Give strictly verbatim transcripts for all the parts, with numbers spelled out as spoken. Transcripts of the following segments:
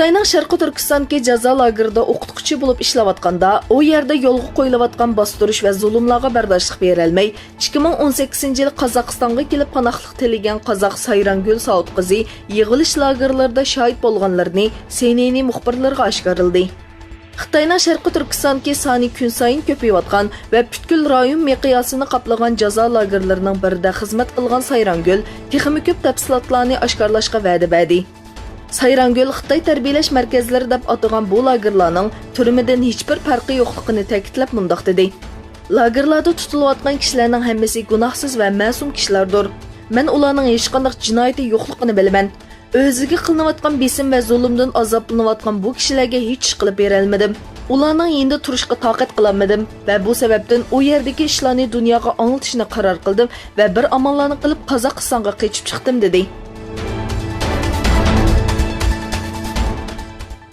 خىتاينىڭ شەرقىي تۈركىستاندىكى جازا لاگېرىدا ئوقۇتقۇچى بولۇپ ئىشلەۋاتقاندا، ئۇ يەردە يولغا قويۇلۇۋاتقان باستۇرۇش ۋە زۇلۇملارغا بەرداشلىق بېرەلمەي، ئىككى مىڭ ئون سەككىزىنچى يىلى قازاقىستانغا كېلىپ پاناھلىق تىلىگەن قازاق سايرانگۈل ساۋۇت قىزى يىغىۋېلىش لاگېرلىرىدا شاھىت بولغانلىرىنى سىئېنئېن مۇخبىرلىرىغا ئاشكارىلىدى. خىتاينىڭ شەرقىي تۈركىستاندىكى سانى كۈنسايىن كۆپىيىۋاتقان ۋە پۈتكۈل رايون مىقياسىنى قاپلىغان جازا لاگېرلىرىنىڭ بىرىدە خىزمەت قىلغان سايرانگۈل تېخىمۇ كۆپ تەپسىلاتلارنى ئاشكارىلاشقا ۋەدە بەردى. سايرانگۈل خىتاي تەربىيەلەش مەركەزلىرى دەپ ئاتىغان بۇ لاگېرلارنىڭ تۈرمىدىن ھېچبىر پەرقى يوقلۇقىنى تەكىتلەپ مۇنداق دېدى: «لاگېرلاردا تۇتۇلۇۋاتقان كىشىلەرنىڭ ھەممىسى گۇناھسىز ۋە مەسۇم كىشىلەردۇر. مەن ئۇلارنىڭ ھېچقانداق جىنايىتى يوقلۇقىنى بىلىمەن. ئۆزىگە قىلىنىۋاتقان بېسىم ۋە زۇلۇمدىن ئازابلىنىۋاتقان بۇ كىشىلەرگە ھېچ ئىش قىلىپ بېرەلمىدىم. ئۇلارنىڭ يېنىدا تۇرۇشقا تاقەت قىلالمىدىم ۋە بۇ سەۋەبتىن ئۇ يەردىكى ئىشلارنى دۇنياغا ئاڭلىتىشنى قارار قىلدىم ۋە بىر ئاماللارنى قىلىپ قازاقىستانغا قېچىپ چىقتىم» دېدى.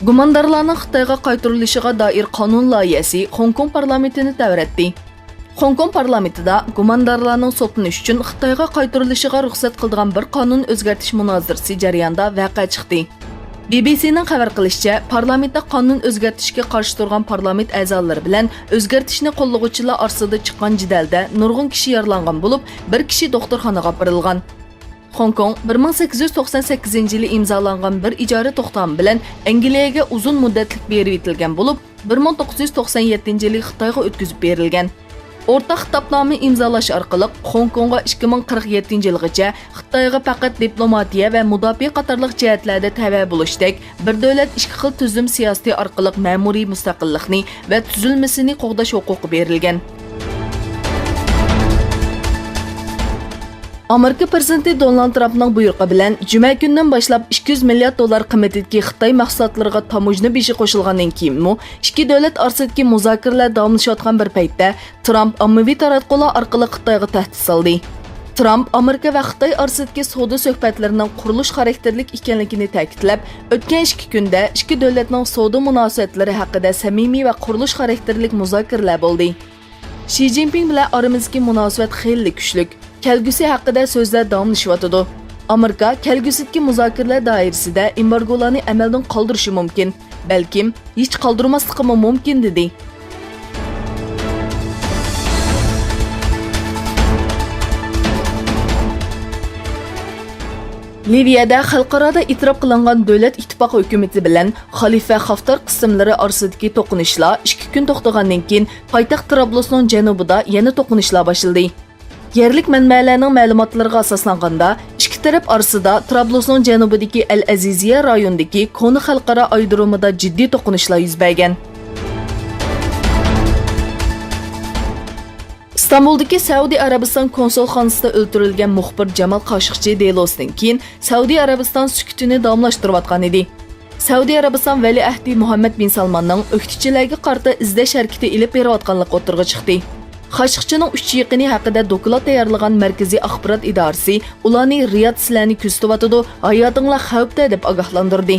گۇماندارلارنىڭ خىتايغا قايتۇرۇلۇشىغا دائىر قانۇن لايىھەسى خوڭكوڭ پارلامېنتىنى تەۋرەتتى. خوڭكوڭ پارلامېنتىدا گۇماندارلارنىڭ سوتلىنىشى ئۈچۈن خىتايغا قايتۇرۇلۇشىغا رۇخسەت قىلىدىغان بىر قانۇن ئۆزگەرتىش مۇنازىرىسى جەريانىدا ۋەقە چىقتى. بى بى سىنىڭ خەۋەر قىلىشىچە، پارلامېنتتا قانۇن ئۆزگەرتىشكە قارشى تۇرغان پارلامېنت ئەزالىرى بىلەن ئۆزگەرتىشنى قوللىغۇچىلار ئارىسىدا چىققان جېدەلدە نۇرغۇن كىشى يارىلانغان بولۇپ، بىر كىشى دوختۇرخانىغا ئاپىرىلغان. خوڭكوڭ بىر مىڭ سەككىز يۈز توقسان سەككىزىنچى يىلى ئىمزالانغان بىر ئىجارە توختامى بىلەن ئەنگلىيەگە ئۇزۇن مۇددەتلىك بېرىۋېتىلگەن بولۇپ، بىر مىڭ توققۇز يۈز توقسان يەتتىنچى يىلى خىتايغا ئۆتكۈزۈپ بېرىلگەن. ئورتاق خىتابنامە ئىمزالاش ئارقىلىق خوڭكوڭغا ئىككى مىڭ قىرىق يەتتىنچى يىلغىچە خىتايغا پەقەت دىپلوماتىيە ۋە مۇداپىئە قاتارلىق جەھەتلەردە تەۋە بولۇشتەك بىر دۆلەت ئىككى خىل تۈزۈم سىياسىتى ئارقىلىق مەمۇرىي مۇستەقىللىقنى ۋە تۈزۈلمىسىنى قوغداش ھوقۇقى بېرىلگەن. ئامېرىكا پىرېزىدېنتى دونالد ترامپنىڭ بۇيرۇقى بىلەن جۈمە كۈنىدىن باشلاپ ئىككى يۈز مىليارد دوللار قىممىتىدىكى خىتاي مەھسۇلاتلىرىغا تاموژنا بېجى قوشۇلغاندىن كېيىنمۇ ئىككى دۆلەت ئارىسىدىكى مۇزاكىرىلەر داۋاملىشىۋاتقان بىر پەيتتە، ترامپ ئاممىۋى تاراتقۇلار ئارقىلىق خىتايغا تەھدىت سالدى. ترامپ ئامېرىكا ۋە خىتاي ئارىسىدىكى سودا سۆھبەتلىرىنىڭ قۇرۇلۇش خاراكتېرلىك ئىكەنلىكىنى تەكىتلەپ، ئۆتكەن ئىككى كۈندە ئىككى دۆلەتنىڭ سودا مۇناسىۋەتلىرى ھەققىدە سەمىمىي ۋە قۇرۇلۇش خاراكتېرلىك مۇزاكىرىلەر بولدى. شى جىنپىڭ بىلەن ئارىمىزدىكى مۇناسىۋەت خېلىلا كۈچلۈك. كەلگۈسى ھەققىدە سۆزلەر داۋاملىشىۋاتىدۇ. ئامېرىكا كەلگۈسىدىكى مۇزاكىرىلەر دائىرىسىدە ئېمبارگولارنى ئەمەلدىن قالدۇرۇشى مۇمكىن، بەلكىم ھېچ قالدۇرماسلىقىمۇ مۇمكىن، دېدى. لىۋىيەدە خەلقئارادا ئېتىراپ قىلىنغان دۆلەت ئىتتىپاقى ھۆكۈمىتى بىلەن خەلىپە خافتار قىسىملىرى ئارىسىدىكى توقۇنۇشلار ئىككى كۈن توختىغاندىن كېيىن، پايتەخت ترابلۇسنىڭ جەنۇبىدا يەنە توقۇنۇشلار باشلىدى. يەرلىك مەنبەلەرنىڭ مەلۇماتلىرىغا ئاساسلانغاندا، ئىككى تەرەپ ئارىسىدا ترابلۇسنىڭ جەنۇبىدىكى ئەل ئەزىزىيە رايونىدىكى كونا خەلقئارا ئايرودرومىدا جىددىي توقۇنۇشلار يۈز بەرگەن. ئىستانبۇلدىكى سەئۇدى ئەرەبىستان كونسۇلخانىسىدا ئۆلتۈرۈلگەن مۇخبىر جامال قاشۇقچى دېلوسىدىن كېيىن، سەئۇدى ئەرەبىستان سۈكۈتىنى داۋاملاشتۇرۇۋاتقانىدى. سەئۇدى ئەرەبىستان ۋەلىئەھدى مۇھەممەد بىن سالماننىڭ ئۆكتىچىلەرگە قارىتا ئىزدەش ھەرىكىتى ئېلىپ بېرىۋاتقانلىقى ئوتتۇرىغا چىقتى. خاشىقچىنىڭ ئۈچ يېقىنى ھەققىدە دوكلات تەييارلىغان مەركىزىي ئاخبارات ئىدارىسى ئۇلارنى رىياد سىلەرنى كۆزىتىۋاتىدۇ، ھاياتىڭلار خەۋپتە، دەپ ئاگاھلاندۇردى.